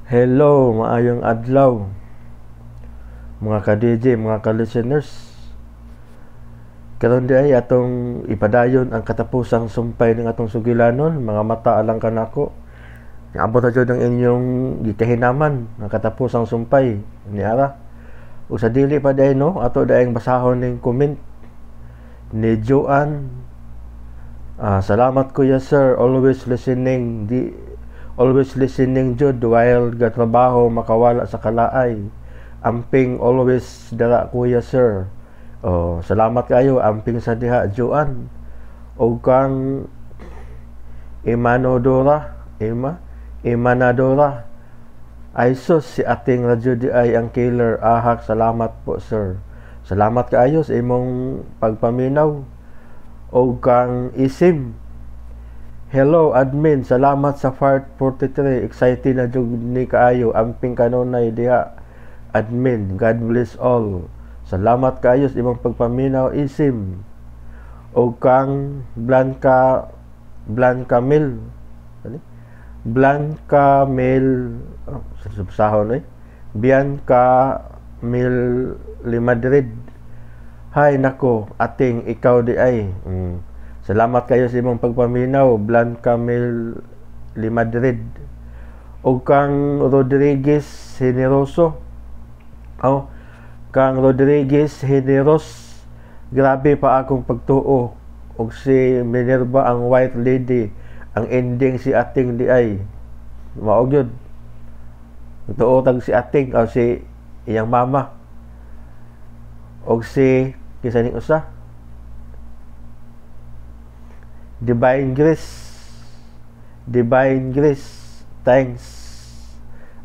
Hello, maayong adlaw mga ka-DJ, mga ka-listeners. Karon di ay atong ipadayon ang katapusang sumpay ng atong sugilanon, mga mata alang kanako. Abot na jud ang inyong gikahinaman ang katapusang sumpay ni ara. Ug sa dili pa diay no, ato daing basahon ning comment ni Joanne. Salamat kuya sir, always listening di always listening jud while gatrabaho makawala sa kalaay. Amping always dara kuya sir. Oh, salamat kayo amping sa diha Joanne. Og kang Imanodora, Imanadora. Ay sus, si ating radyo di ay ang killer. Ahak, salamat po sir. Salamat kaayo sa imong pagpaminaw. Og kang Isim. Hello admin, salamat sa part 43. Excited na jud ni kaayo. Amping kanunay diha admin. God bless all. Salamat kaayo sa imong pagpaminaw Isim. Og kang Blanca Mil. Ano? Blanca Mil, oh, subsahon eh. Bianca Mil Limadrid. Hay nako, ating ikaw di ay. Salamat kayo sa imong pagpaminaw, Blanca Mil Limadrid. Og kang Rodriguez Generoso. Oh, kang Rodriguez Generos. Grabe pa akong pagtuo. Og si Minerva ang white lady, ang ending si ating di ay. Mao gyud. Tuo tag si ating o si iyang mama. Og si kinsa ning usa? Divine Grace. Divine Grace. Thanks.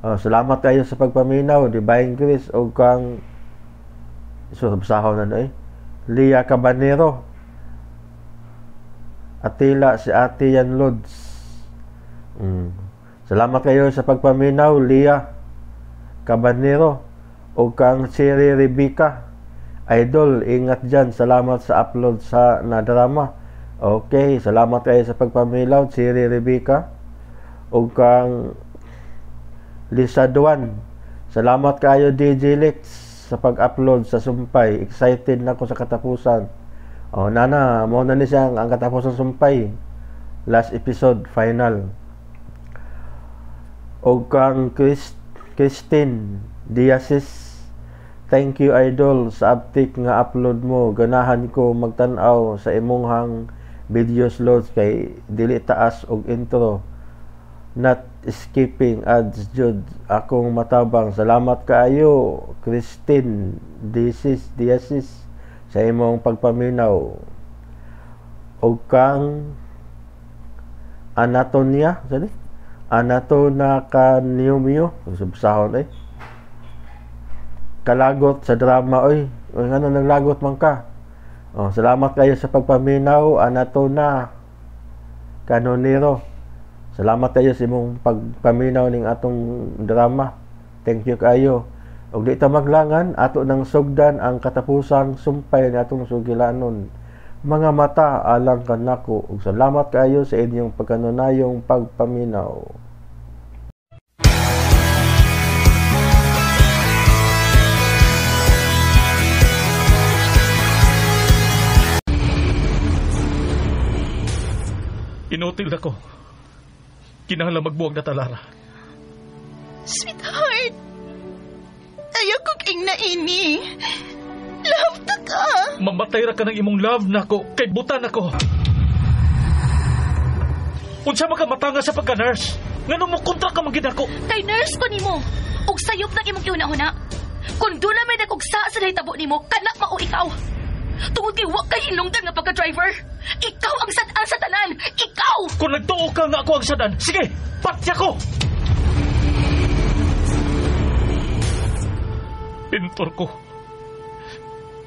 Oh, salamat kayo sa pagpaminaw, Divine Grace. Og kang so basahon na eh. Lia Cabanero. Atila si Ate Yan Lods. Salamat kayo sa pagpaminaw, Lia Cabanero. O kang Siri Rebecca. Idol, ingat dyan. Salamat sa upload sa na drama. Okay, salamat kayo sa pagpaminaw, Siri Rebecca. O kang Lisa Duan. Salamat kayo, DJ Lex, sa pag-upload sa sumpay. Excited na ako sa katapusan. Oh, nana, mo na ni siya ang katapusan sumpay. Last episode, final. O kang Christine Diasis. Thank you idol sa update nga upload mo. Ganahan ko magtan-aw sa imonghang videos loads kay dili taas og intro. Not skipping ads jud akong matabang. Salamat kaayo Christine Diasis sa imong pagpaminaw. Og kang Anatonia, sali? Anatona Kaniumio, subsahon eh. Kalagot sa drama oy. Oy ngano naglagot man ka? Oh, salamat kayo sa pagpaminaw, Anatona Canonero. Salamat kayo sa imong pagpaminaw ning atong drama. Thank you kayo. Og di ta maglangan, ato nang sugdan ang katapusang sumpay ni atong sugilanon. Mga mata alang kanako. Ug salamat kayo sa inyong pagkanunayong pagpaminaw. Inutil ako. Kinahanglan magbuwag na talara. Sweetheart, ayaw kong ingna ini. Love ta ka. Mamatay ra ka ng imong love nako kay butan ako. Unsa man ka matanga sa pagka-nurse? Ngano mo kontra ka man gid ako? Kay nurse ko nimo. Ug sayop nang imong gihuna-huna. Kung doon na may nagugsa sa nahitabo nimo, kanak mao ikaw. Tungod kay wa kay hinungdan nga pagka-driver. Ikaw ang sad-an sa tanan. Ikaw! Kung nagtuo ka nga ako ang sad-an, sige, patya ko! Pintor ko.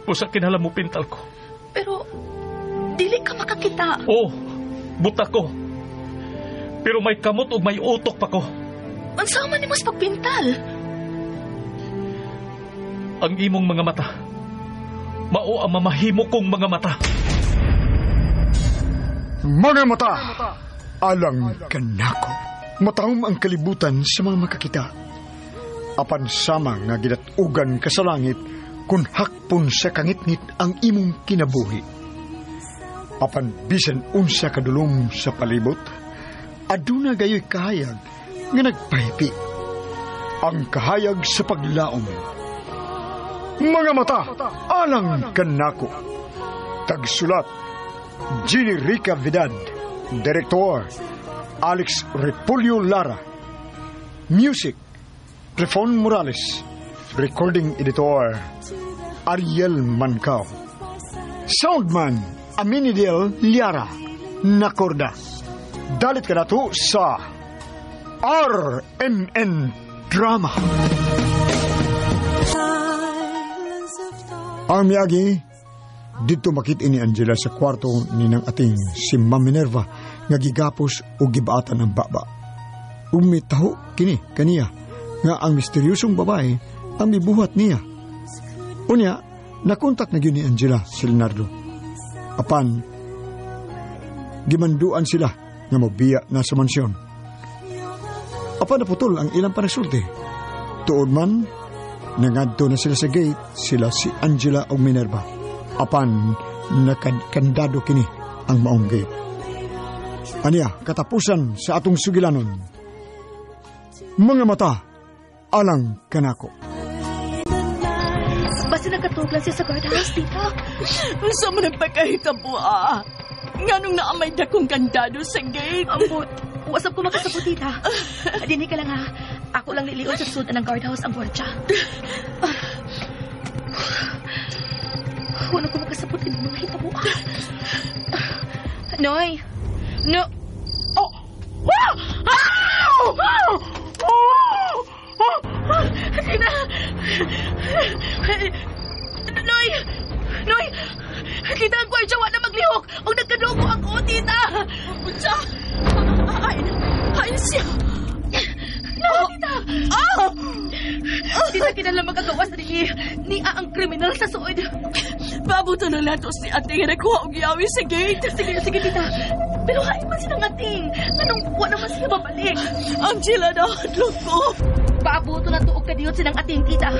Usa kinahanglan mo pintal ko. Pero, dili ka makakita. Oo, buta ko. Pero may kamot o may utok pa ko. Unsa man nimo sa pagpintal? Ang imong mga mata. Mao ang mamahimo kong mga mata. Mga mata, alang kanako. Matahom ang kalibutan sa mga makakita. Apan sama nga gidatugan ka sa langit kung hakpon sa kangitngit ang imong kinabuhi. Apan bisan unsa kadulom sa palibot, aduna gayoy kahayag nga nagpahipi. Ang kahayag sa paglaom. Mga mata, alang kanako. Tagsulat, Jenny Rica Vidad. Director, Alex Repolyo Lara. Music, Clifon Morales. Recording editor, Ariel Mancao. Soundman, Aminidel Liara. Nakorda. Dalit ka na to sa RMN Drama. Ang miyagi, dito makit ini Angela sa kwarto ni nang ating si Ma'am Minerva nga gigapos o gibaatan ang baba. Umitaho kini kaniya nga ang misteryosong babae ang mibuhat niya. Unya, nakontak na gyud ni Angela si Leonardo. Apan, gimanduan sila nga mobiya na sa mansyon. Apan naputol ang ilang panagsulti. Tuod man, nangadto na sila sa gate, sila si Angela ug Minerva. Apan, nakandado kini ang maong gate. Aniya, katapusan sa atong sugilanon. Mga mata, alang kanako. Basta nagkatuglan siya sa guardhouse, tita. Unsa man ang pagkahitabo, ah? Nganong naamay dakong kandado sa gate? Ambot, wasap ko makasabot, tita. Dini ka lang, ha. Ako lang nilion sa sudan ng guardhouse ang gwardya. Wala ko makasabot ini mga hitabo, ah. Noy! No! Oh! Ah! Ah! Ah! Oh! Oh! Tita! Noy! Noy! Tita, ang gwardya wala maglihok! Og nagkadugo ako, tita! Unsa? Ay, siya! No, tita! Ah! Tita, kinala magagawas na niya ang kriminal sa suod. Pabuto na nato si ate nga nagkuha og yawi sa gate. Sige, sige, tita. Pero hain man silang ating. Anong kuha naman siya babalik? Angela, nahadlok ko. Paabuto na tuog kadiyot silang ating, tita.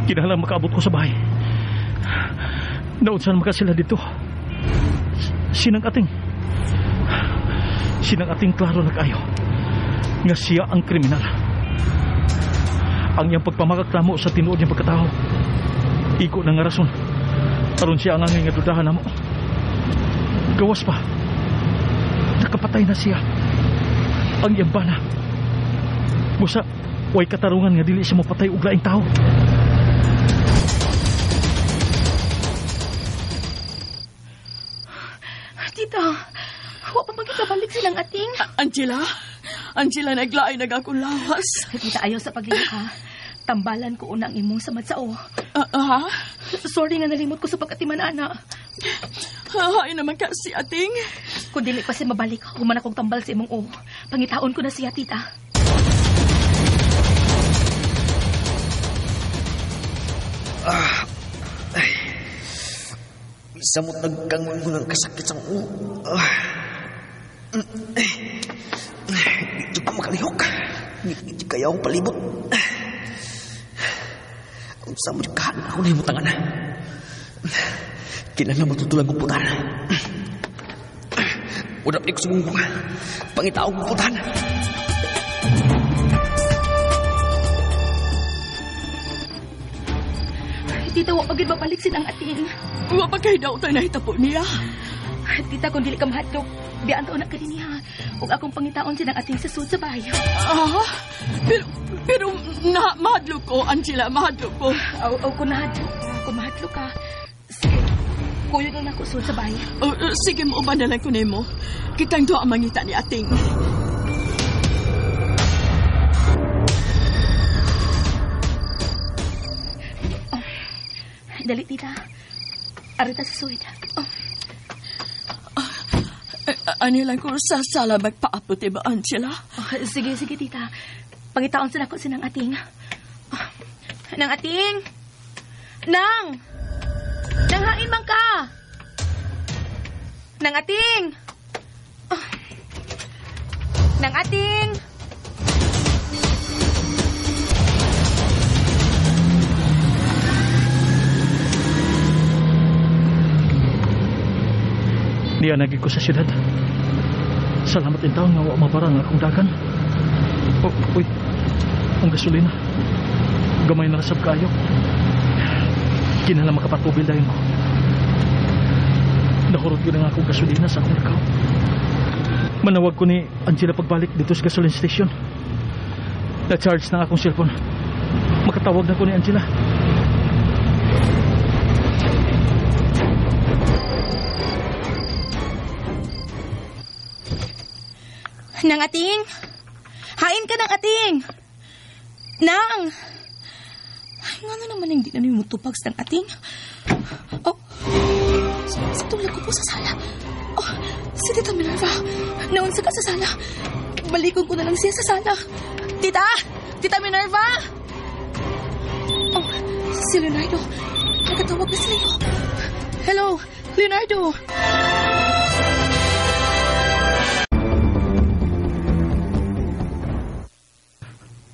Kinahanglan makaabot ko sa bahay. Naunsan maka sila dito. Sinang ating. Sinang ating klaro na kayo nga siya ang kriminal. Ang iyang pagpamakaklamo sa tinuod niyang pagkatao. Igo na nga rason. Aron siya ang angay nga dudahan namo. Gawas pa. Nakapatay na siya. Ang iyang bana. Busa, way katarungan nga dili siya mapatay og laing tao. Tita, wa pa magkabalik silang ating. Angela, Angela, naglain nag akong lawas. Tita, ayaw sa paglihok, ha. Tambalan ko una ang imong samad sao. Ha? Sorry nga nalimot ko sa pagkatiman, ana. Hain naman ka si ating. Kung dili pa siya mabalik, human akong tambal sa imong o. Pangitaon ko na siya, tita. Samot nagkangon ko ng kasakit sa ulo. Dito ko makalihok. Dito kaya akong palibot. Ang samot kahan ako na yung tangan. Kailan na matutulang kong putan. Udap ni ko sumungkong. Pangitao kong putan. Tita, wa pagid mabalik silang ating. Wa pa kay daw tayo nahitapo niya. Tita, kung dili ka mahadlok, biyaan taon na ka din niya. Ug akong pangitaon silang ating sa sud sa bahay. Ah, pero na, mahadlok ko, Angela, mahadlok ko. Aw, aw, kung nahadlok ka, kung mahadlok ka. Sige, kuyog lang ako sud sa bahay. Oh, sige mo, uban na lang ko nimo. Kitang doa ang mangita ni ating. Dali, tita. Arita sa suwid. Oh. Ano lang ko sa sala magpaapot, diba, Angela? Oh, sige, sige, tita. Pangitaon sila ko sinang ating. Oh, nang ating! Nang! Nang hain man ka! Nang ating! Oh. Nang ating! Niya nagig ko sa syudad. Salamat in taon nga wa mabarang akong dagan. Oh, uy, ang gasolina. Gamay na rasab kayo. Kinahanglan makapatubil dayon ko. Nahurot yun ang akong gasolina sa akong lakaw. Manawag ko ni Angela pagbalik dito sa gasoline station. Na-charge na akong cellphone. Makatawag na ko ni Angela. Nang ating! Hain ka ng ating! Nang! Ay, nga na naman hindi na niyo mutupag sa ating. Oh, sa tulad ko po sa sala. Oh, si Tita Minerva. Naunsa ka sa sala. Balikon ko na lang siya sa sala. Tita! Tita Minerva! Oh, si Leonardo. Nakatawag na si Leo. Hello, Leonardo!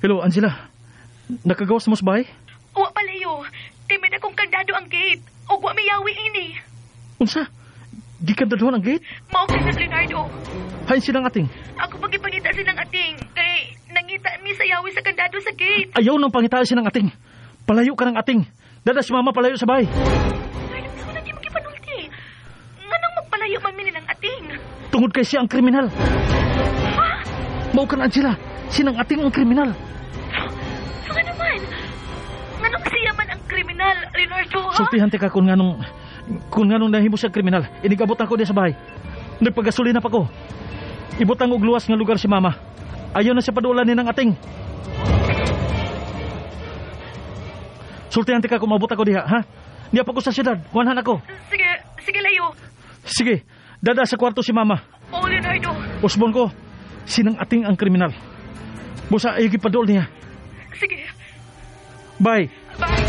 Hello, Angela. Nakagawas mo sa bahay? Wa pa, Leo. Timid akong kandado ang gate. O wa miyawi ini. Unsa? Gikandadohan ang gate? Mao kay na, Leonardo. Hain silang ating. Ako pagipangita silang ating. Kay nangita mi sa yawi sa kandado sa gate. Ayaw nang pangitaan silang ating. Palayo ka ng ating. Dada si mama palayo sa bahay. Leonardo, gusto na di magipanulti. Nganong magpalayo man mi nilang ating? Tungod kay siya ang kriminal. Ha? Mao ka na, Angela. Sinang ating ang kriminal. Saka naman, nganong siya man ang kriminal, Leonardo, ha? Sultihan ka kung nganong nahimo siya kriminal. Inigabot ako diya sa bahay. Nagpagasolina pa ko. Ibutang og luwas nga lugar si mama. Ayaw na siya padulan ni ng ating. Sultihan ka kung maabot ako diha, ha? Niya pa ko sa syudad. Kuhanhan ako. Sige, sige, Leo. Sige, dada sa kwarto si mama. Oo, Leonardo. Usbon ko, sinang ating ang kriminal. Busa, ayaw gipadol niya. Sige. Bye. Bye.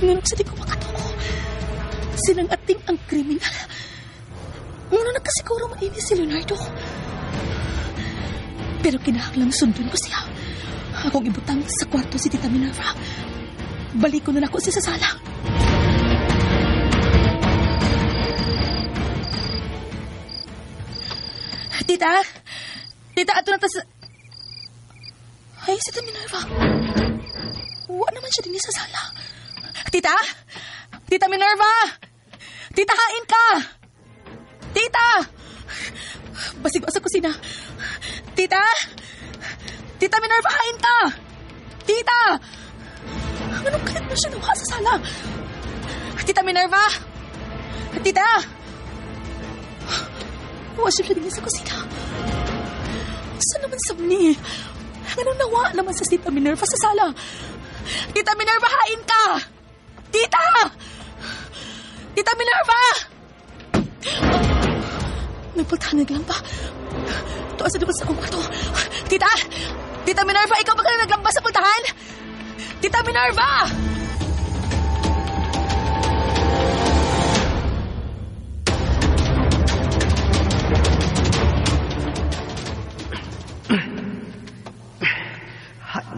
Nganong sa di ko makatuo. Sinang ating ang kriminal. Nganong nagkasiguro mainis si Leonardo. Pero kinahanglang sundon ko siya. Akong ibutang sa kwarto si Tita Minerva. Balik ko na lang ako siya sa sala. Tita! Tita, ato na ta sa... Ay, si Tita Minerva. Wa naman siya din sa sala. Tita! Tita Minerva! Tita, hain ka! Tita! Basig sa kusina. Tita! Tita Minerva, hain ka! Tita! Anong kalit mo siya nawa sa sala? Tita Minerva! Tita! Wa siya din sa kusina. Saan naman sabni? Anong nawa naman sa Tita Minerva sa sala? Tita Minerva, hain ka! Tita! Tita Minerva! Nagpultahan naglamba. Tuwa sa dupat sa akong kwarto. Tita! Tita Minerva, ikaw ba ka na naglamba sa pultahan? Tita Minerva!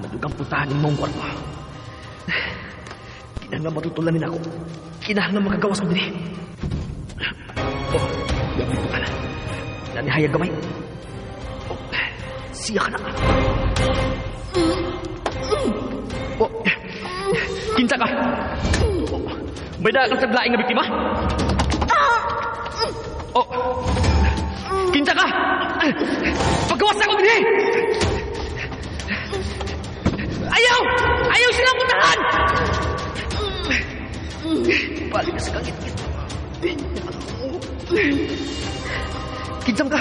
Madugang pultahan ng mong kwarto. Kinahanglan matutulan nila ako. Kinahanglan makagawas ko din. Oh, gamay ko pala. Nanihayag gamay. Oh, siya ka na. Oh, kinsa ka? Oh, may dagang sa laing nga biktima? Oh, kinsa ka? Paggawas na ako din. Ayaw! Ayaw silang puntahan! Balik na sa kangit-ngit. Kinsam ka!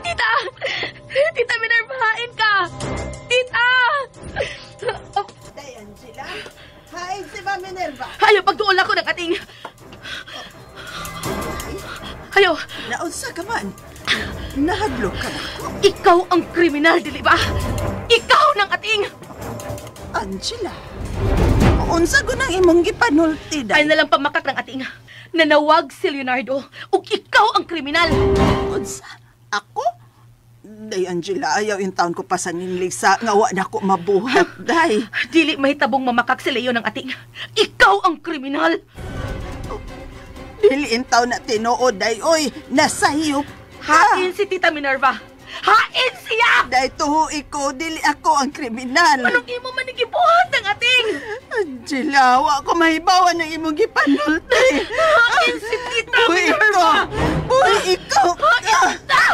Tita! Tita, Minerva, hain ka! Tita! Day, Angela. Hain si Ma Minerva. Ayaw, pagduol ako ng ating... Ayaw! Naunsa ka man. Nahadlok ka na ko. Ikaw ang kriminal, dili ba? Ikaw nang ating! Angela, unsa ko nang imong gipanulti, day? Ay nalang pamakak ng ating. Nanawag si Leonardo ug ikaw ang kriminal. Unsa? Ako? Day, Angela, ayaw yung taon ko pa sa ninligsa nga wa na ko mabuhat, day. Dili mahitabong mamakak si Leo ng ating. Ikaw ang kriminal. Dili in taon na tinuod, day. Oy, nasayop ka. Hain si Tita Minerva. Hain siya! Day, tuho iko, dili ako ang kriminal. Anong imo man gibuhat ng ating? Angela, wa ko mahibawan ang imong gipanulti. Hain si Tita Buhi Minerva! Buhi ikaw! Hain ta!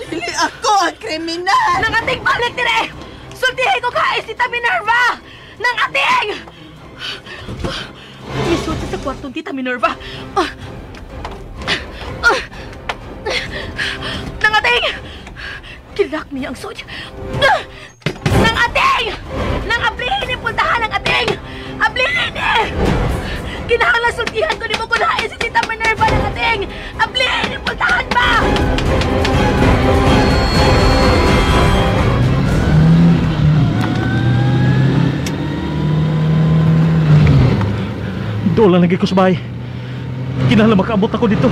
Dili ako ang kriminal! Nang ating balik dire! Sultihin ko kain si Tita Minerva! Nang ating! Misod sa kwartong Tita Minerva! Nang ating! Kilak niya ang sod! Nang ating! Nang ablihin ni puntahan ang ating! Ablihin ni! Kinahanglan sultihan ko ni mo kung hain si Tita Minerva ng ating! Ablihin ni puntahan ba! Doon lang lagi ko sa bahay. Kinahanglan makaabot ako dito.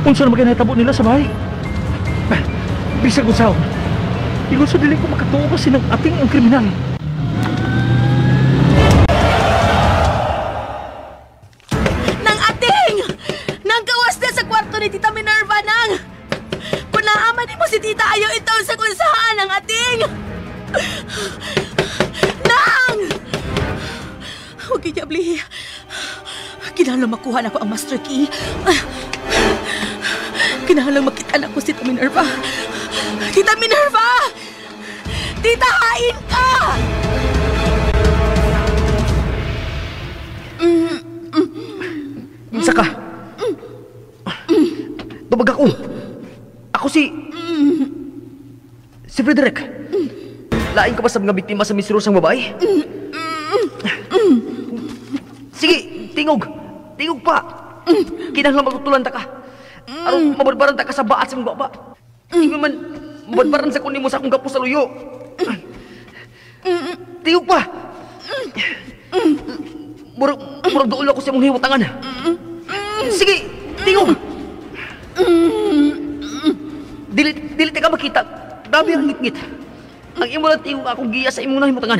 Unsa naman kinahitabo nila sa bahay? Bisag unsaon, ingon sa dili ko makatuo kasi ng ating ang kriminal. Nang ating! Nang gawas na sa kwarto ni Tita Minerva nang! Kung naaman mo si Tita, ayaw itaw sa kung saan ang ating! Nang! Huwag kanya ablihi. Kinahanglan makuha na ko ang master key. Kinahanglan makita na ko si Tita Minerva. Tita Minerva! Tita, hain ka! Isa ka. Tubag ako. Ako si Frederick. Lain ka ba sa mga biktima sa misterosang babae? Sige, tingog. Tingog pa. Kinahanglan magtutulan ta ka. Aron mabarbaran ta ka sa baat sa mong baba. Ingon man, mabarbaran sa kunin mo sa akong gapos sa luyo. Tingog pa. Murag dool ako sa imong hiwatangan. Sige, tingog. Dili ka makita. Grabe ang ngit-ngit. Ang imo lang tingog akong giya sa imong nahimutangan.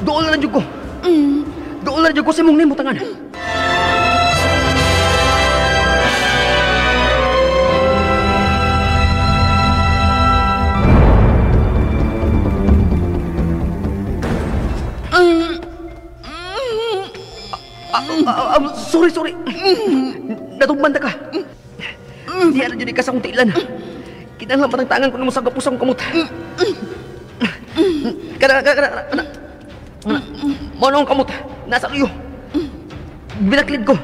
Dool na jud ko. Dool na jud ko sa imong nahimutangan. Sorry. Natugman ta ka. Di na dyan ka sa akong tilan. Kinahanglan patang tangan ko nimo sa gapos akong kamot. Kana. Mao na akong kamot. Nasa luyo. Binaklid ko.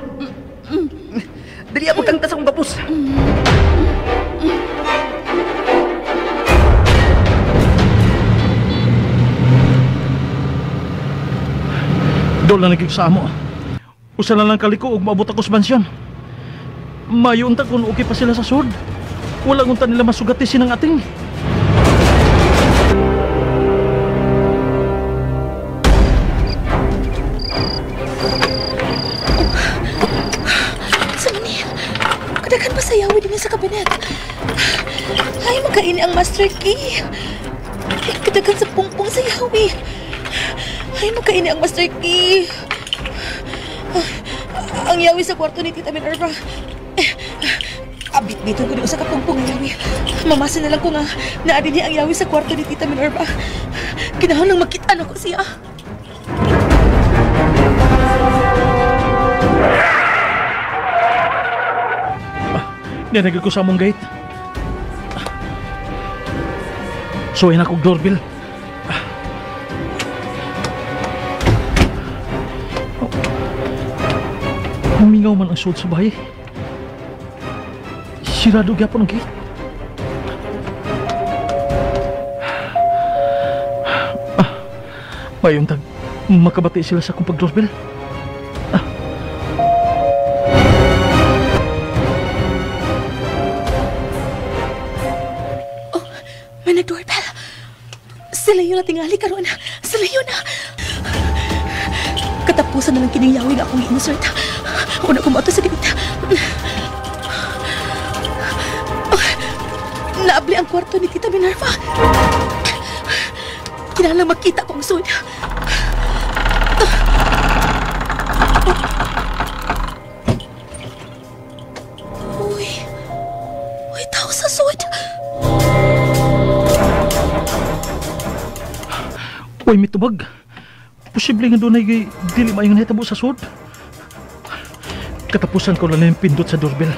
Dili ako tangta sa akong gapos. Doon lang naging sa amo. Usa na lang kaliko ug maabot ako sa mansyon. Mayo unta kung okay pa sila sa sud. Wala unta nila masugati sinang ating. Saan ni? Kadaghan pa sa yawi din sa kabinet. Ay, magkaini ang master key. Ay, kadaghan sa pungpong sa yawi. Ay, magkaini ang master key. Ang yawi sa kwarto ni Tita Minerva. Abit dito ko di usa ka pungpong ang yawi. Mamasa na lang ko nga naadi niya ang yawi sa kwarto ni Tita Minerva. Kinahanglang makita na ko siya. Niyanagil ko sa among gate. Suwayin akong doorbell. Humingaw man ang sud sa bahay. Sirado gyapon ang gate. Mayong tag, makabati sila sa akong pag-doorbell. tingali karon. Sa Leo na. Katapusan na lang kining yawi nga akong i-insert. Una ko moadto sa gate. Oh, naabli ang kwarto ni Tita Minerva. Kinahanglan makita ko ang sud. Uy. Uy, tao sa sud. Uy, mitubag. Posible nga doon ay dili maayong nahitabo sa sud. Katapusan ko lang yung pindot sa doorbell.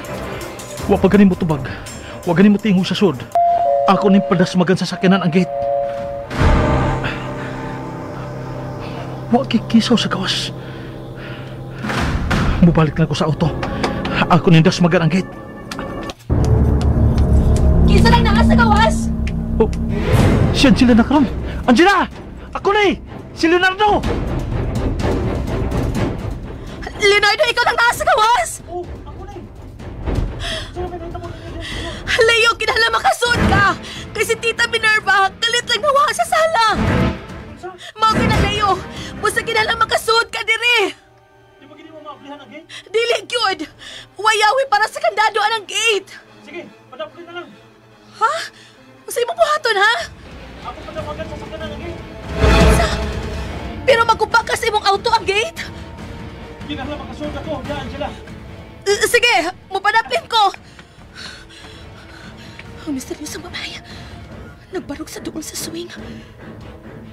Wa pa ganin mo tubag. Wa ganin mo tingo sa sud. Ako ning padasmagan sa sakyanan ang gate. Wa kikisaw sa gawas. Mubalik lang ko sa auto. Ako ning dasmagan ang gate. Kinsa lang naa sa gawas? Oh, si Angela na karon. Angela! Ako na eh! Si Leonardo! Leonardo, ikaw lang naa sa gawas! Oh, ako na eh! Leo, kinahanglan makasud ka! Kasi Tita Minerva, kalit lang nawa sa sala! Mao ka na, Leo! Busa kinahanglan makasud ka diri! Di ba gini mo maablihan ang gate? Dili gyud! Wayawi para sa kandado ang gate! Sige, padapkin na lang! Ha? Unsay mo buhaton, ha? Ako padawagan sa sakyanan ang gate! Sa? Pero maguba ka sa imong auto ang gate? Kinahanglan makasud ako, diyan Angela! Sige, mupadaplin ko! Ang misteryosang babae, nagbarog sa duol sa swing.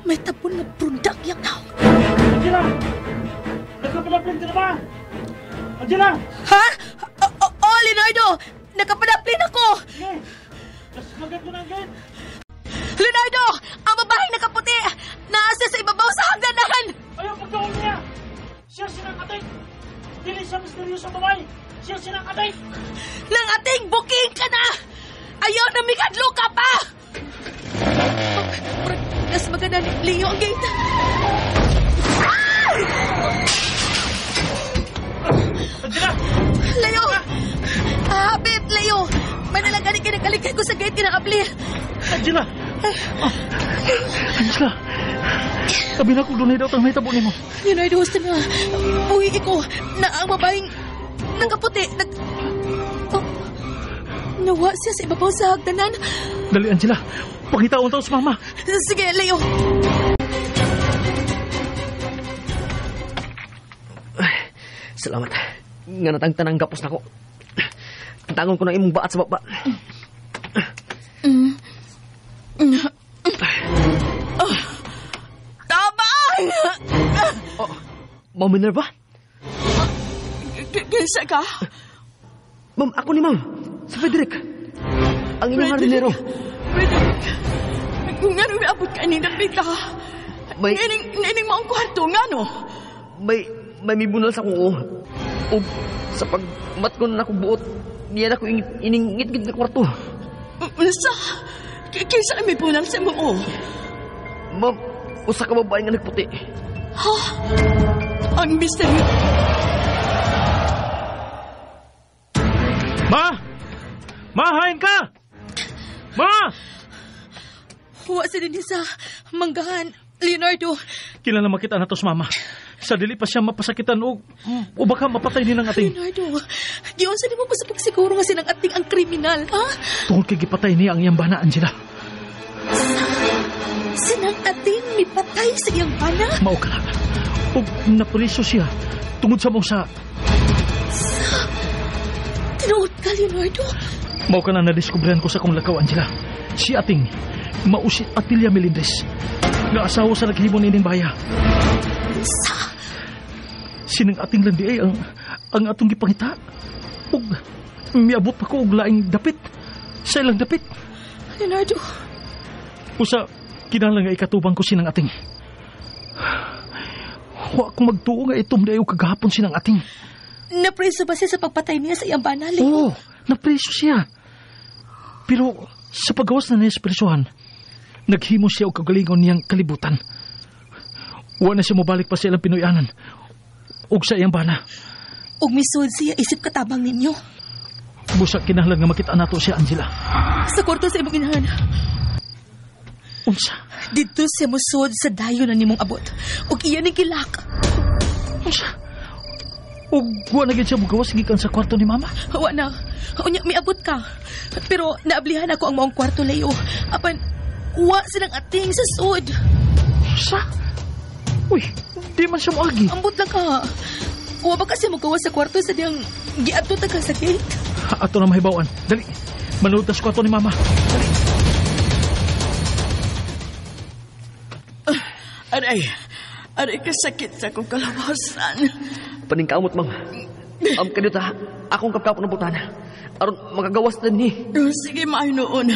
May tapon nga brundak yang naong. Angela! Nagkapadaplin ka na ba? Angela! Ha? Oh, Leonardo! Nakapadaplin ako! Sige! Dasmagan ko na ang gate! Leonardo! Ang babaeng nakaputi! Naasa sa ibabaw sa hagdanan! Ayaw pagkaon niya! Siya sinang ating! Dili siya misteryosang babae! Siya sinang ating! Nang ating booking ka na! Ayaw na mikadlo ka pa! Nas maganda ni Leo ang gate. Ay! Angela! Leo! Hapit, Leo! May nalagani kinakalikay ko sa gate kinaabli. Angela! Angela! Tabi na kung dunay daw tang nahitabo nimo. Leonardo, gusto na. Buhi ko na ang babaeng nakaputi. Oh, nawa siya sa ibabaw sa hagdanan. Dali, Angela. Pangitaon taon sa mama. Sige, Leo. Salamat. Nga natangtan ang gapos nako. Tangon ko ng imong baat sa baba. Tabang! Oh, Ma'am Minerva? Kinsa ka? Ma'am, ako ni ma'am. Si Frederick. Ang inyong hardinero. Frederick. Ngano may abot ka ni dapita? May- Nining maong kwarto, ngano? May mibunal sa kuko. O sa pagmat ko na akong buot, niya na ko ining ngit-ngit na kwarto. Unsa? Kinsa may bunal sa imong o? Ma'am, usa ka babae nga nagputi. Ha? Ang misteryo. Ma! Ma, hain ka! Ma! Huwa si Denisa. Manggahan. Leonardo. Kilala makita na to sa mama. Sa dili pa siya mapasakitan o baka mapatay ni ng ating. Leonardo, giunsa nimo pa sa pagsiguro nga sinang ating ang kriminal, ha? Tungod kay gipatay niya ang iyang bana, Angela. Sinang ating mipatay sa iyang bana? Mao ka na. O napriso siya tungod sa mong sa... Tinuod ka, Leonardo. Mao ka na nadiskubrehan ko sa akong lakaw, Angela. Si ating mao si Atilia Melendez. Nga asawa sa naghimo nining baya. Sa? Sinang ating landi ay ang atong gipangita. Ug miabot pa ko og laing dapit. Sa ilang dapit. Leonardo, Usa, kinahanglan nga ikatubang ko sinang ating. Wa ko magtuo nga itom dayo kagahapon sinang ating. napreso ba siya sa pagpatay niya sa iyang bana, Leo? Oo, napreso siya. Pero sa paggawas na niya sa presohan, naghimo siya og kagalingon niyang kalibutan. Wa na siya mobalik pa sa ilang Pinoyanan ug sa iyang bana. Ug misud siya isip katabang ninyo. Busa kinahanglan nga makita nato siya, Angela. Sa kwarto sa imong inahan. Unsa? Dito siya musod sa dayon na nimong abot. Ug iya ni gilak. Unsa? Ug wa na gid siya mugawas gikan sa kwarto ni mama? Wa na. Unya miabot ka. Pero naablihan ako ang maong kwarto, Leo. Apan wa silang ating sa sud. Unsa? Uy, di man siya moagi. Ambot lang ka. Wa ba kasi mugawas sa kwarto sa diyang giadto ta ka sa gate? Ato na mahibaw-an. Dali. Manood ta sa kwarto ni mama. Dali. Aray, aray kasakit sa akong kalawasan. Paningkamot, ma'am. Kanito ta, akong kapkapon ng butana. Aron makagawas din ni. Sige, maayo noon.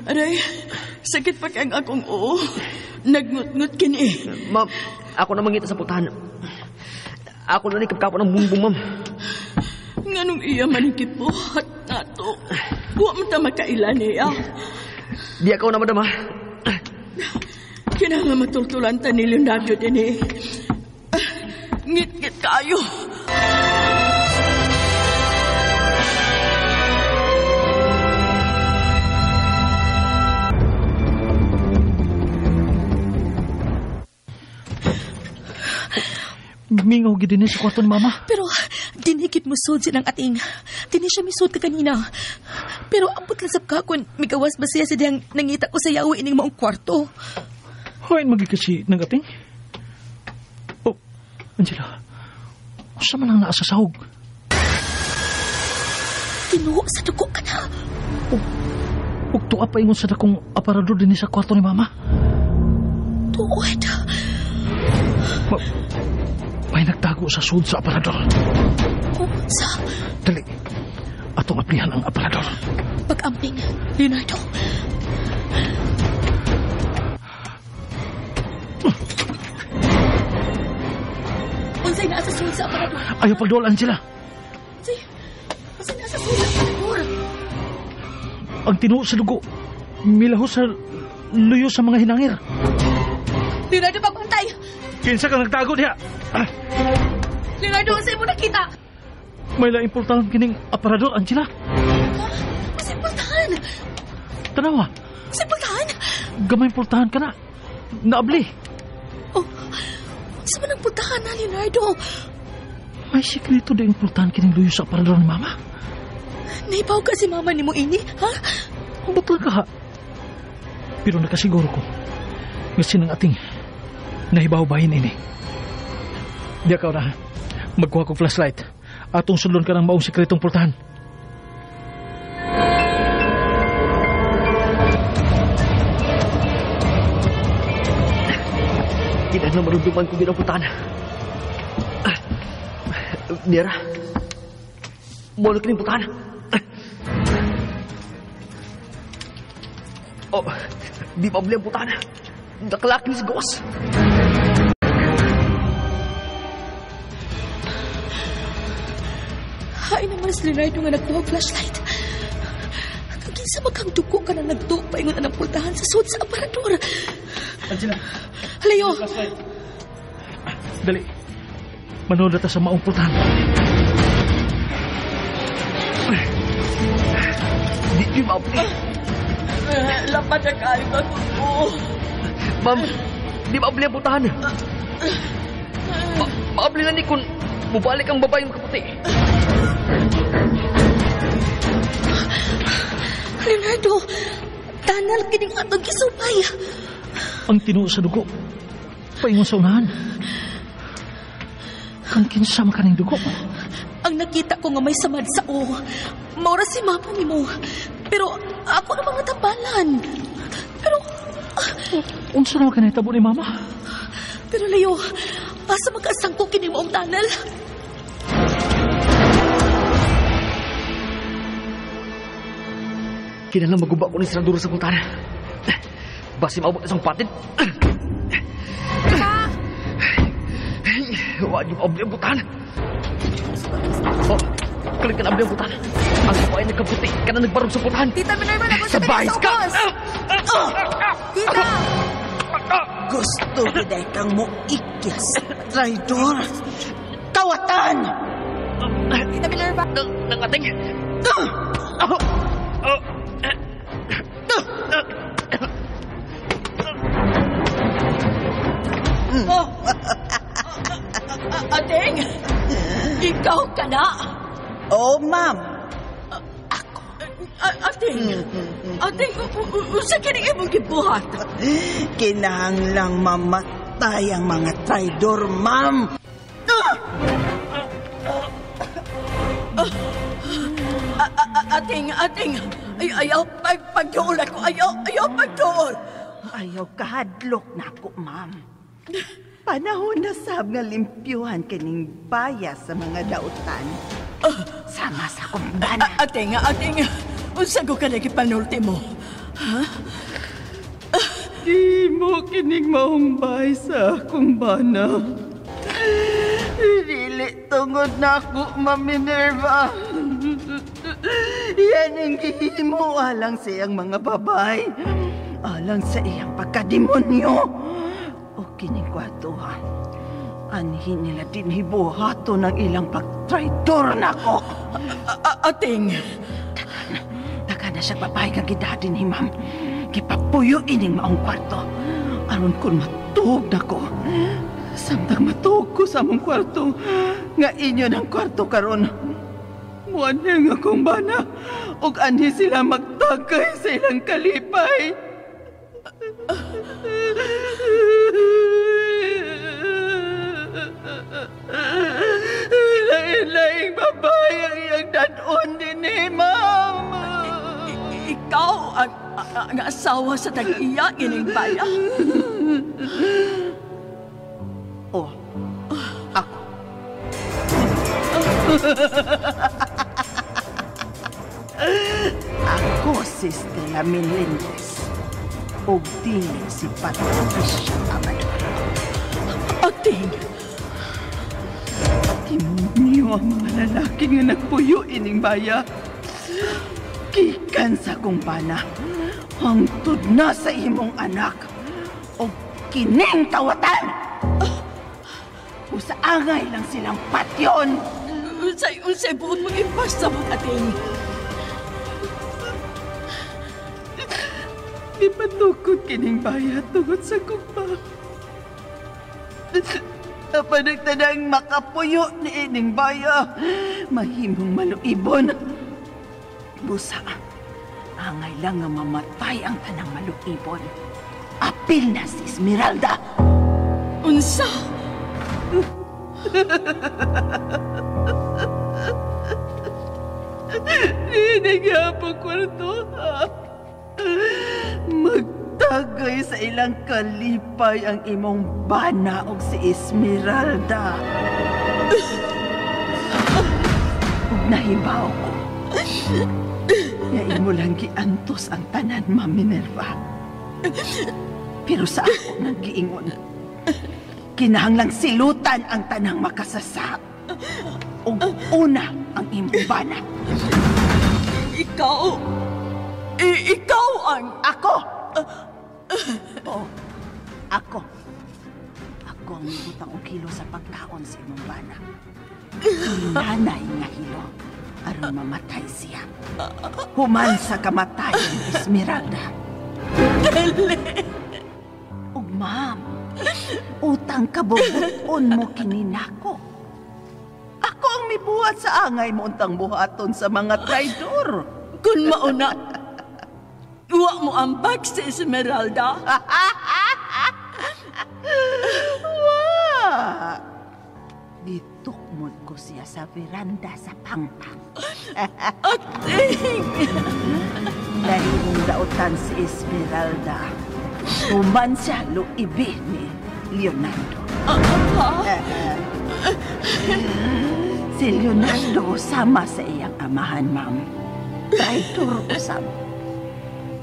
Aray, sakit pa kang akong oo. Nagngut-ngut kini. Ma'am, ako na mangita sa putahan. Ako na ni kapkapon ng bumbong, ma'am. Nganong iya man ang gibuhat nato. Wa man ta makaila niya. Di ako na, madam, ha? Kinahanglan matultulan ta ni Leonardo din eh. Ngit-ngit kayo. Mingaw gid din sa kwarto ni mama. Pero dinhigit mo sud silang ating. Dini siya misud ka kanina. Pero ambot lang sab ka kung migawas ba siya sa diyang nangita ko sa yawi ining maong kwarto. Hoy, magi kasi ng ating. Oh, Angela. Unsa man ang naa sa sahog? Tinuo sa dugo ka na. Ug tuwa pa ingon sa dakong aparador dinhi sa kwarto ni mama. Tuod. May nagtago sa sud sa aparador. Unsa? Dali. Atong aplihan ang aparador. Pag-amping, Leonardo. Unsay naa sa sud sa aparador? Ayaw pagduol, Angela. Unsay naa sa sud sa aparador? Ang tinuo sa dugo, milaho sa luyo sa mga hinangir. Leonardo, pagbantay! Kinsa ka nagtago diha? Leonardo, unsay mo nakita? May laing pultahan kining aparador, Angela. Ha? Unsay pultahan? Tanawa. Unsay pultahan? Gamay pultahan ka na. Naabli. Oh, unsa man ang pultahan na, Leonardo? May sikreto di ang pultahan kining luyo sa aparador ni Mama. Naipaw ka si Mama ni mo ini, ha? Ambot lang ka, ha? Pero nakasiguro ko nga sinang ating nahibaw-bahin ini. Di ka na. Magkuha ko flashlight. Atong sudlon ka ng maong sikretong pultahan. Kinahanglan marumduman ko ginang pultahan. Nera, mao na kining pultahan. Oh, di pa abli ang pultahan. Nakalaki ni sa gawas. Hain naman si Leonardo nga nagkuha og flashlight. Kaginsa magkang dugo ka na nagtuo paingon ang pultahan sa sud sa aparador. Angela. Leo. Dali. Manood ta sa maong pultahan. Di di maabli. Lapat na kayo ka ko. Ma'am, di maabli ang pultahan. Maabli na ni kung mubalik ang babaeng makaputi. Leonardo, tanal kining atong gisupay. Ang tinuo sa dugo, paingon sa unahan. Kang kinsa man kaning dugo. Ang nakita ko nga may samad sa o, maura si mama nimo. Pero ako na mga tambalan. Pero unsa naman kanay tabo ni mama? Pero Leo, asa magkasangko kini mo ang tanal? Kinahanglan maguba ko ni Sraduro sa pultahan. Basi maabot isang patid. Wa yung abli ang pultahan. Oh, kalit ka na abli ang pultahan. Ang babae nagkaputi ka na nagbarog sa pultahan. Tita Minerva, napunta Sa ka bahis sa ka! ubos. Tita! Gusto giday kang mo ikyas, traidor. Kawatan! Tita Minerva! Nang ating... Ating! Ikaw ka na! Oh, ma'am. Ating! Ating, unsa kini imong gibuhat? Kinahanglang mamatay ang mga traidor, ma'am. Ating, ating! Ay, ayaw pagduol ako! Ayaw, ayaw pagduol! Ayaw kahadlok na ako, ma'am. Panahon na sab nga limpyuhan kining baya sa mga dautan. Sama sa akong bana. Ating, ating! Unsa ko ka lagi panulti mo? Ha? Di mo kining mahumbay sa akong bana. Dili tungod na ako, Ma'am Minerva. Yan ang gihimo alang sa iyang mga babay. Alang sa iyang pagkademonyo. O kining kwarto, ha? Anhin nila din hibuhato ng ilang pagtraidor nako. Ating! Taka na siya babae kang gidadin ni ma'am. Gipapuyo ining maong kwarto. Aron kun matuog nako. Samtang matuog ko sa among kwarto, nga inyo ng kwarto karon. Muanhing akong bana, ug anhi sila magtagay sa ilang kalipay. Lain-laing babae ang iyang dadon din eh, ma'am. Ikaw ang asawa sa tag-iya ining baya. Oh, ako. Ako si Stella Melendez. Og dili si Patricia Amador. Ating! Demonyo ang mga lalaki nga nagpuyo ining baya. Gikan sa kong bana, hangtod na sa imong anak. Og kining kawatan! O sa angay lang silang patyon! Unsay buot mong ipasabot, Ating? Ipatukod kining baya tungod sa kumpa. Apan nagtanang makapuyo ni ining baya, mahimong maluibon. Busa, angay lang nga mamatay ang tanang maluibon. Apil na si Esmeralda. Unsa? Hindi kwarto, ha? Magtagay sa ilang kalipay ang imong bana og si Esmeralda. Ug nahibaw ko nga imo lang giantos ang tanan, Ma'am Minerva. Pero sa ako nang giingon, kinahanglang silutan ang tanang makasasa. Ug una ang imong bana. Ikaw! Ikaw ang... Ako! Oo, ako. Ako ang mibutang og hilo sa pagkaon sa imong bana. Nanay nga hilo, aron mamatay siya. Human sa kamatayon, Esmeralda. Dili! Ug ma'am, utang kabubuton mo kininako. Ako ang mibuhat sa angay mo untang buhaton sa mga traidor. Kung mauna, wa mo ambag si Esmeralda. Wa! Gitukmod ko siya sa veranda sa pangpang. Ating! Nahimong dautan si Esmeralda. Human siya luibi ni Leonardo. Si Leonardo sama sa iyang amahan, ma'am. Traitor usab.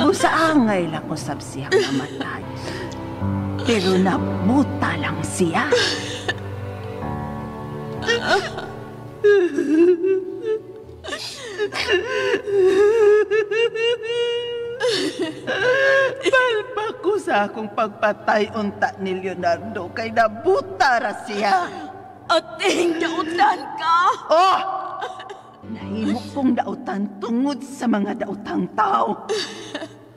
Usa angay lang usab siyang namatay. Pero nabuta lang siya. Palpa ko sa akong pagpatay unta ni Leonardo kay nabuta ra siya. Ating, dautan ka! Oh! Nahimo kong dautan tungod sa mga dautang tao.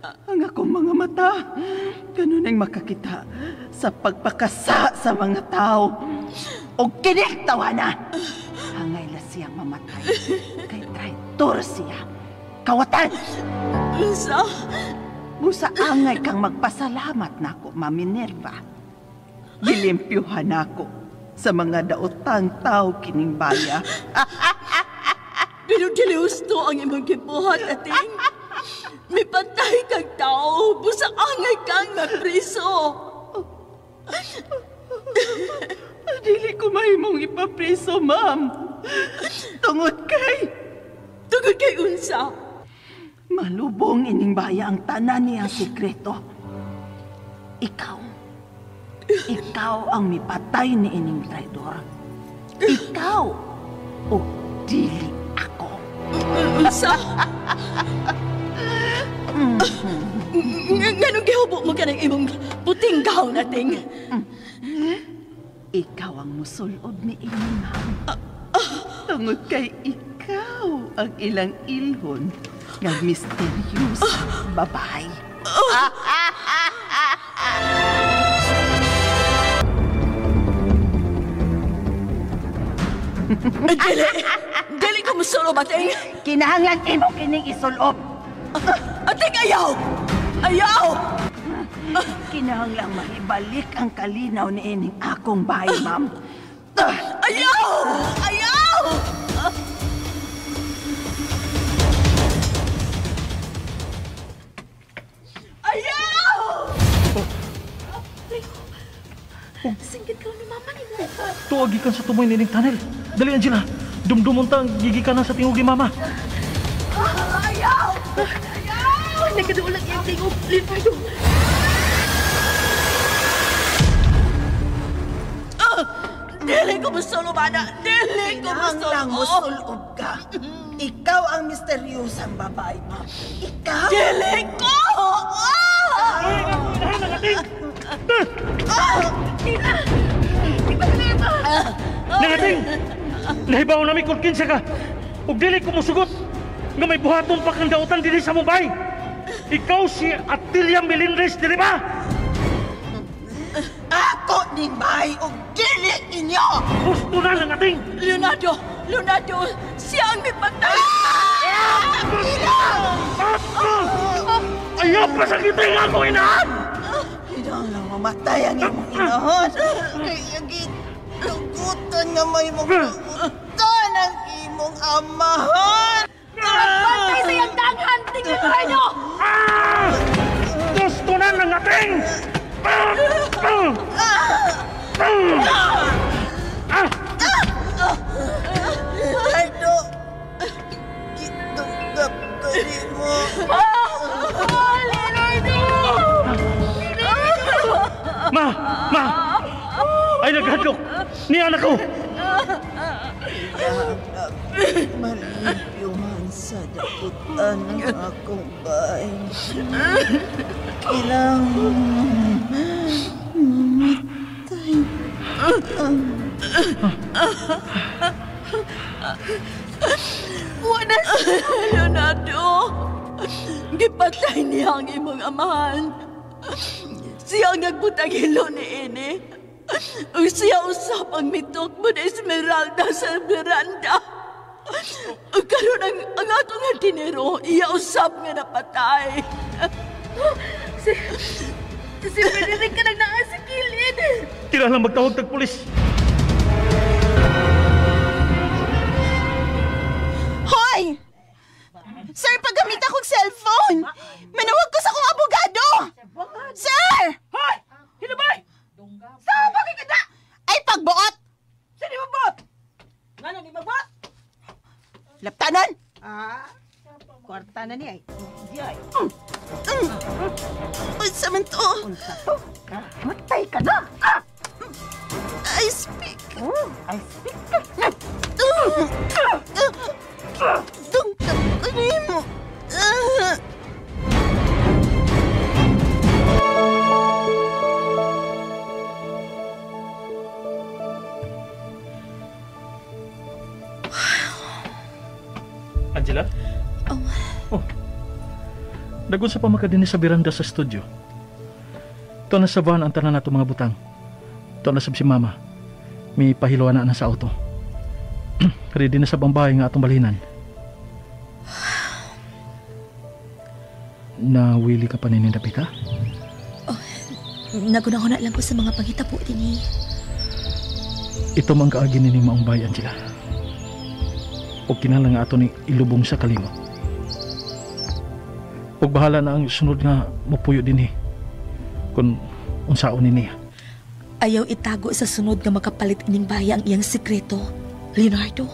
Ang akong mga mata, ganun ang makakita sa pagpakasa sa mga tao. O kinig tawana! Hangay la siyang mamatay. Kay traitor siya. Kawatan! Unsa? Busa angay kang magpasalamat nako, Ma Minerva. Gilimpyuhan nako sa mga daotang tao kining baya. Pero dili husto ang imong gibuhat, ating. Mipatay kang tao, busa angay kang mapriso. Dili ko mahimong ipapriso, ma'am. Tungod kay... Tungod kay unsa? Malubong ining baya ang tanan niyang sikreto. Ikaw ang mipatay ni ining traidor. Ikaw o dili ako. Unsa? Nganong gihubo mo ka ng imong puting gown, ating? Ikaw ang musulob ni ining ma'am. Tungod kay ikaw ang ilang ilhon ng misteryosa babae. Dili! Dili ko musulob, ating! Kinahanglan imo kining isulob! Ating, ayaw! Ayaw! Kinahanglan mahibalik ang kalinaw ni ining akong bahay, ma'am. Ayaw! Ayaw! Ayaw! Singgit ka ni mama ni mo. Tuwag gikan sa tumoy nining tunnel. Dali, Angela. Dumdumon ta ang gigikan na sa tingog ni mama. Ayaw! Ayaw! Nagkadulag iyang tingog, Leonardo. Dili ko musulob, ana. Dili ko Kinahanglang musulob. musulob ka. Ikaw ang misteryosang babae, ma'am. Ikaw! Dili ko! Nangating! Nahibaw nami kung kinsa ka. Ug dili ko musugot nga may buhaton pa kang dautan dinhi sa Mumbai. Ikaw si Atilia Melendres, dili ba? Ako ning bahay ug dili inyo! Gusto na ng ating! Leonardo! Leonardo! Siya ang mipatay! Ayaw pa sa kita nga akong inahan! Kinahanglang mamatay ang imong inahon. Kaya gitugutan nga may mong kautan ang imong amahan! Pantay sa iyang daghan, ting Leonardo! Gusto na ng ating! Leonardo! Gitunggap ko nimo. Leonardo! Ma! Ma! Ay, naghadlok! Ni anak ko! Malimpyuhan sa daputan ng akong bahay. Kailangan mamatay. Wala siya, Leonardo! Gipatay niya ang imong amahan. Siya ang nagbutang hilo ni ini. Ug siya usap ang mitok mo na Esmeralda sa veranda. Ug karon ang atong hardinero, iya usap nga napatay. Si Frederick ka nang naa sa kilid. Kailangan magtawag tag pulis. Hoy! Sir, paggamit akong cellphone! Manawag ko sa akong abogado! Sir! Hoy! Hinubay! Sa pagkikita! Ay, pagbuot! Sino mabuot? Ngano ni magbuot? Laptanan! Ah, kwarta na niya ay. Di ay. Unsa man to? Unsa to? Matay ka na! Ah! I speak. Oh, I speak. Dungtap ko nimo. Angela? Oh. Dagon sa pamakadini sa biranda sa studio. Ito na sa van ang tanan nato mga butang. Ito na sab si mama. May pahiluan na sa auto. Ready na sa bambahay nga atong balhinan. Nawili ka pa ni Dapita? Oh, nagunahuna lang ko sa mga panghitabo din eh. Ito man kaagi ni maong bayan sila. O kinahanglan nga ato ni ilubong sa kalimot. Og bahala na ang sunod nga mupuyo din eh. Kung unsaon ni niya. Ayaw itago sa sunod nga makapalit ining baya ang iyang sikreto, Leonardo.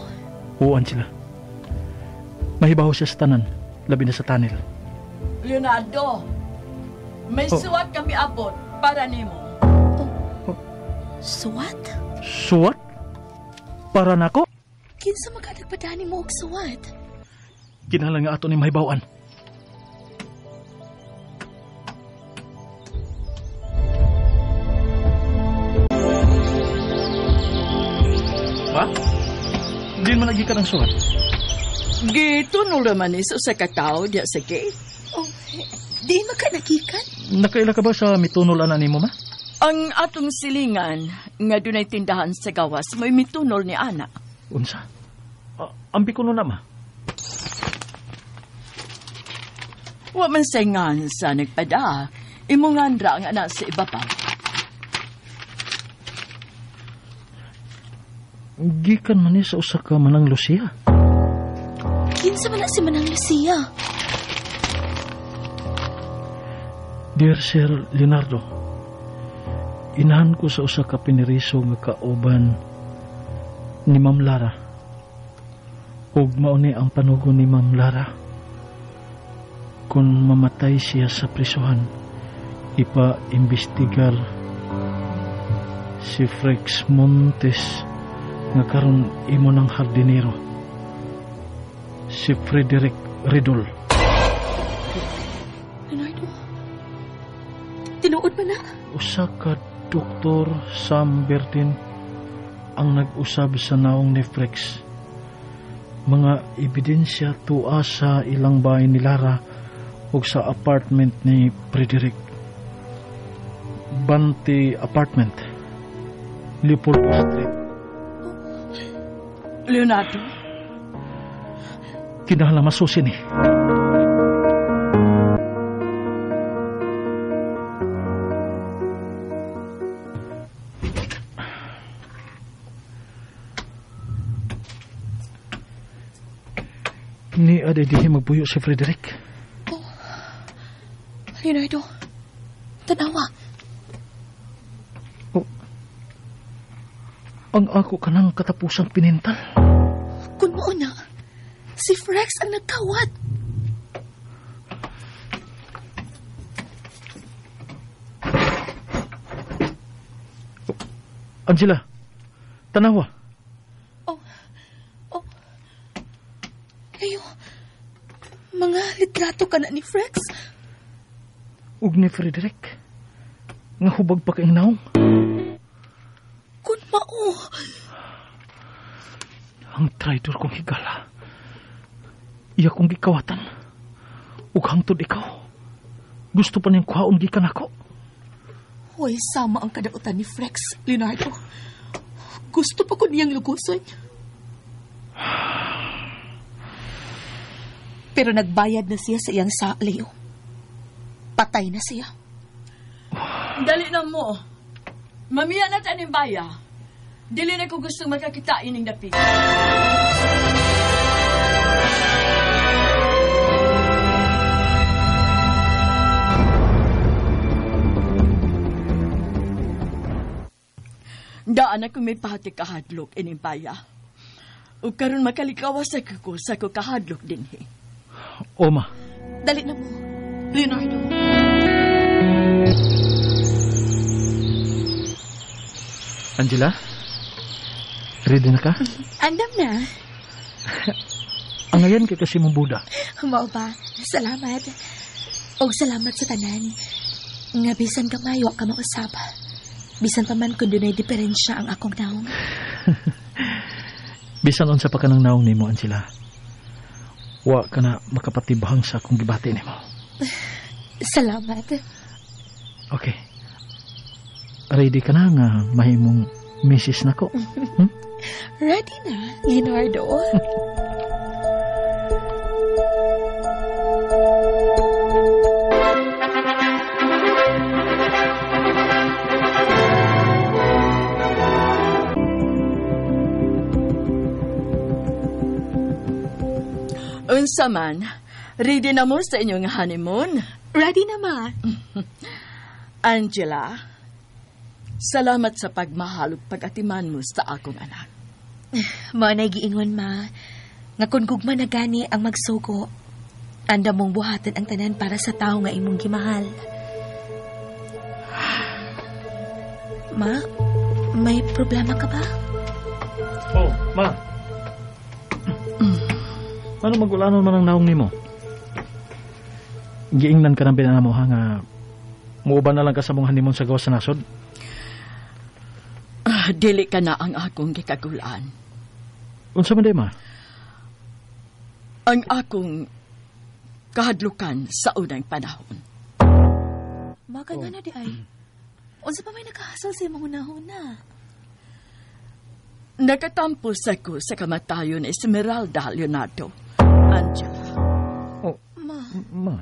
Oo, Angela. Mahibaw siya sa tanan, labi na sa tunnel. Leonardo, may suwat kami abot para nimo. Oh. Suwat? Suwat? Para nako? Kinsa makanagpadani mo og suwat? Kinahanglan nga ato ni mahibawan. Ma? Di man lagi ka ng suwat. Gitunol naman iso sa katao diya sa gate. Oh, di makanakikan? Nakaila ka ba sa mitunol ana nimo, ma? Ang atong silingan nga dunay tindahan sa gawas may mitunol ni ana. Unsa? Ambi ko na, ma. Wa man say ngan sa nagpada. Imo nganra ang anak sa iba pa. Gikan man ni sa usa ka Manang Lucia. Kinsa man na si Manang Lucia? Dear Sir Leonardo, inahan ko sa usa ka piniriso nga kauban ni Ma'am Lara. Ug mao ni ang panugo ni Ma'am Lara. Kung mamatay siya sa prisuhan, ipa-imbestigar si Frex Montes nga karon imo ng hardinero, si Frederick Ridol. Leonardo, tinuod man na? Usa ka Dr. Sam Bertin ang nag-usab sa naong ni Frex. Mga ebidensya tua sa ilang bahay ni Lara ug sa apartment ni Frederick. Banti Apartment, Leopoldo Street. Leonardo? Kinahanglan masusi ni. Ni ade dihi magbuyo si Frederick. Oh, Leonardo, tanawa. Oh, ang ako kanang katapusang pinintal. Kung mao na, si Frex ang nagkawat. Oh, Angela, tanawa. Oh, oh. Ayo, mga litrato ka na ni Frex. Ug ni Frederick, nga hubag pa kayong naong. Kun mao. Ang traitor kong higala. Iya kong gikawatan. Ug hangtod ikaw. Gusto pa niyang kuhaon gikan ako. Hoy, sama ang kadautan ni Frex, Leonardo. Gusto pa ko niyang luguson. Pero nagbayad na siya sa iyang sa Leo. Patay na siya. Dali na mo. Mamiya na taning baya. Dili na ko gustong makakita ining dapit. Daan ako may pati kahadlok ining baya. Ug karon makalikawas ako sa ko kahadlok dinhi. Oma. Dali na mo, Leonardo. Angela? Ready na ka? Andam na. Ang ngayon kay kasi mong Buda. Mao ba? Salamat. Og salamat sa tanan. Nga bisan gamay wa ka mausab. Bisan pa man kun dunay diferensya ang akong naong. Bisan unsa pa ka ng naong nimo, Angela. Wa ka na makapatibhang sa akong gibati nimo. Salamat. Okay. Ready ka na nga mahimong misis na ko. Ready na, Leonardo. Unsa man, ready na mo sa inyong honeymoon? Ready na, ma. Angela, salamat sa pagmahal ug pag-atiman mo sa akong anak. Mao na'y giingon, ma, nga kung gugma na gani ang magsugo, anda mong buhatan ang tanan para sa tao nga imong gimahal. Ma, may problema ka ba? Oh, ma. Ano magulanon man ang naong nimo? Giingnan ka ng binana mo, ha, nga muuban na lang ka sa mong honeymoon sa gawas sa nasod? Dili ka na ang akong gikagulaan. Unsa man di, ma? Ang akong kahadlukan sa unang panahon. Maka nga na di ay. Unsa pa may nakahasol sa imong hunahuna? Nakatampos ako sa kamatayon ni Esmeralda, Leonardo. Angela. Oh, Ma. Ma,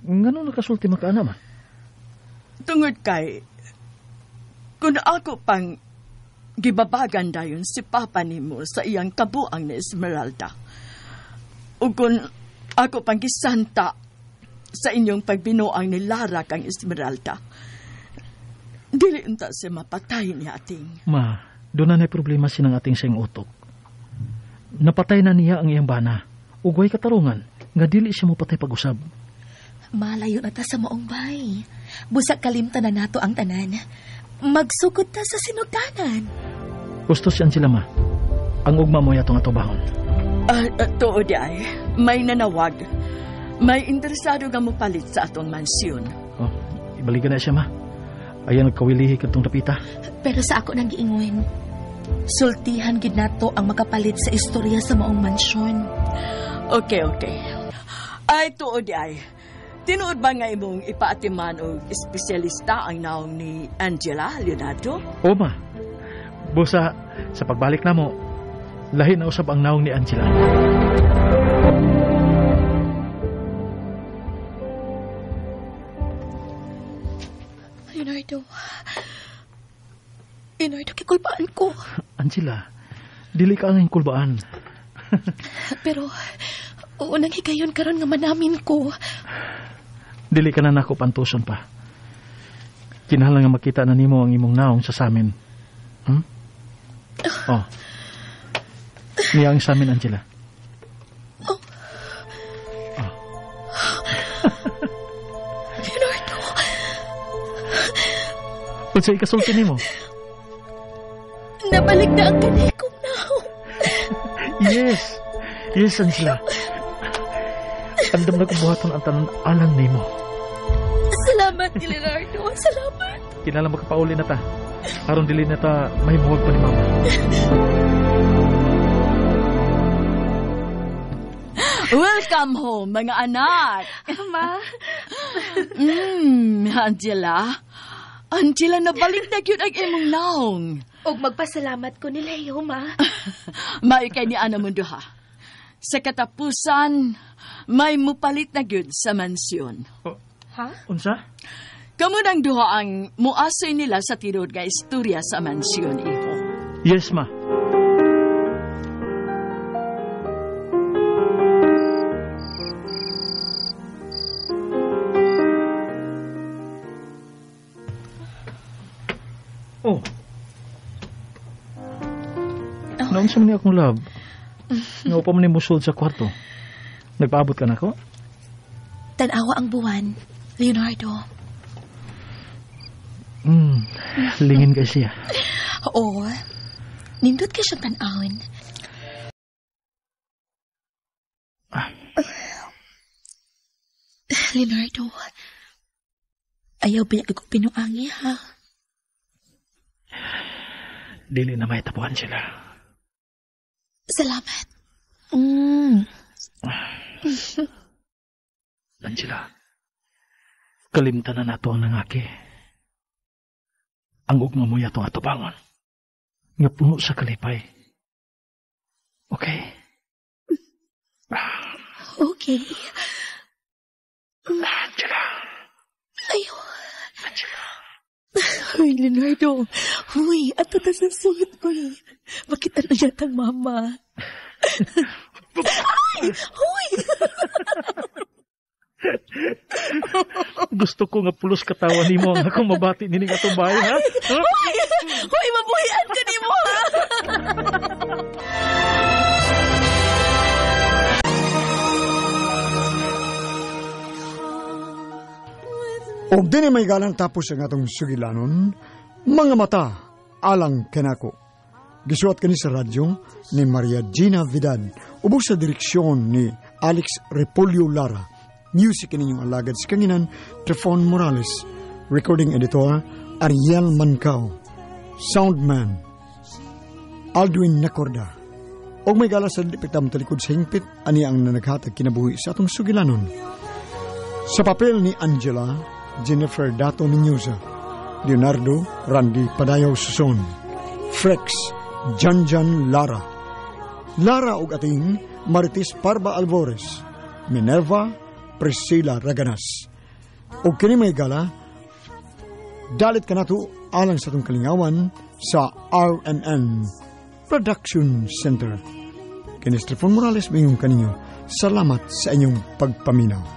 ngano nakasulti makaana, ma? Tungod kay, kung ako pang gibabagan dayon si Papa nimo sa iyang kabuang ni Esmeralda, ug kung ako pang gisanta sa inyong pagbinuang ni Lara kang Esmeralda, dili unta siya mapatay ni ating. Ma, doon na problema sinang ating siyang utok. Napatay na niya ang iyang bana. Ugway katarungan, nga dili siya mapatay pag-usab. Malayo na ta sa maong bay. Busa kalimtan na nato ang tanan. Magsugod ta sa sinugdanan. Gusto si Angela, ma. Ang ugma mo yatong atubahon. Tuod ay, may nanawag. May interesado nga mopalit sa atong mansyon. Oh, ibalikan na siya, ma. Ayan, nagkawilihi kadtong dapita. Pero sa ako nang giingon, sultihan gid nato ang makapalit sa istorya sa maong mansyon. Okay, okay. Ay, tuod ay. Tinuod ba nga imong ipaatiman og espesyalista ang naong ni Angela, Leonardo? O, ma. Busa, sa pagbalik na mo, lahi na usab ang naong ni Angela. Leonardo. Leonardo, kikulpaan ko. Angela, dili ka ang kulbaan. Pero, unang higayon karon nga manamin ko. Dili ka na nako pantuson pa. Kinahanglan nga makita na nimo ang imong naong sa samin. Oh. Niya ang samin, Angela. Oh. Oh. Leonardo. Unsa ikasulti nimo? Nabalik na ang kanikong naong. Yes. Yes, Angela. Andam na kong buhaton ang tanan alang nimo. Salamat, Leonardo. Salamat. Kinala makapauli na ta. Aron dili na ta mahimuwag pa ni Mama. Welcome home, mga anak. Ma. Angela. Angela, nabalik na gyud ang imong naong. Og magpasalamat ko ni Leo, ma. Maikay ni Ana mundo, ha. Sa katapusan, may mupalit na gyud sa mansyon. Oh. Ha? Unsa? Kamu nang duha ang muasoy nila sa tinuod nga istorya sa mansyon, iho. Yes, ma. Oh. Naunsa man ni akong love? Naupa man ni musulod sa kwarto. Nagpaabot ka na ko? Tanawa ang buwan, Leonardo. Lingin kay siya. Oo. Nindot kay siyang tan-awon. Leonardo, ayaw biya ko pinuangi, ha? Dili na may tapuan sila. Salamat. Angela, Kalimtan na nato ang nangaki. Ang ugma mo atong atubangon. Nga puno sa kalipay. Okay? Okay. Angela. Ayo. Uy, Leonardo. Uy, ato ta sa sud ko. Makita na yatang mama. Ay! Uy! Gusto ko nga pulos katawa nimo ang akong mabati nining atong bahay, ha? Ha? Hoy! Hoy, mabuhian ka nimo, ha? Og dinhi may galang tapos ang atong sugilanon, Mga Mata, Alang Kanako. Gisuwat kani sa radyo ni Maria Gina Vidal, ubos sa direksyon ni Alex Repolyo Lara. Music ninyong alagad sa kanginan, Trefon Morales. Recording editor, Ariel Mancao. Soundman, Aldwin Nacorda. Og may gala sa dipiktam talikod sa hingpit, ani ang nanaghatag kinabuhi sa atong sugilanon. Sa papel ni Angela, Jennifer Dato Miñoza, Leonardo Randy Padayaw Suson, Frex Janjan Lara, Lara og ating Marites Parba Alvarez, Minerva Priscilla Raganas. Og kini may gala, dalit kanato alang sa atong kalingawan sa RMN Production Center. Kini Trifon Morales, mayong kaninyo. Salamat sa inyong pagpaminaw.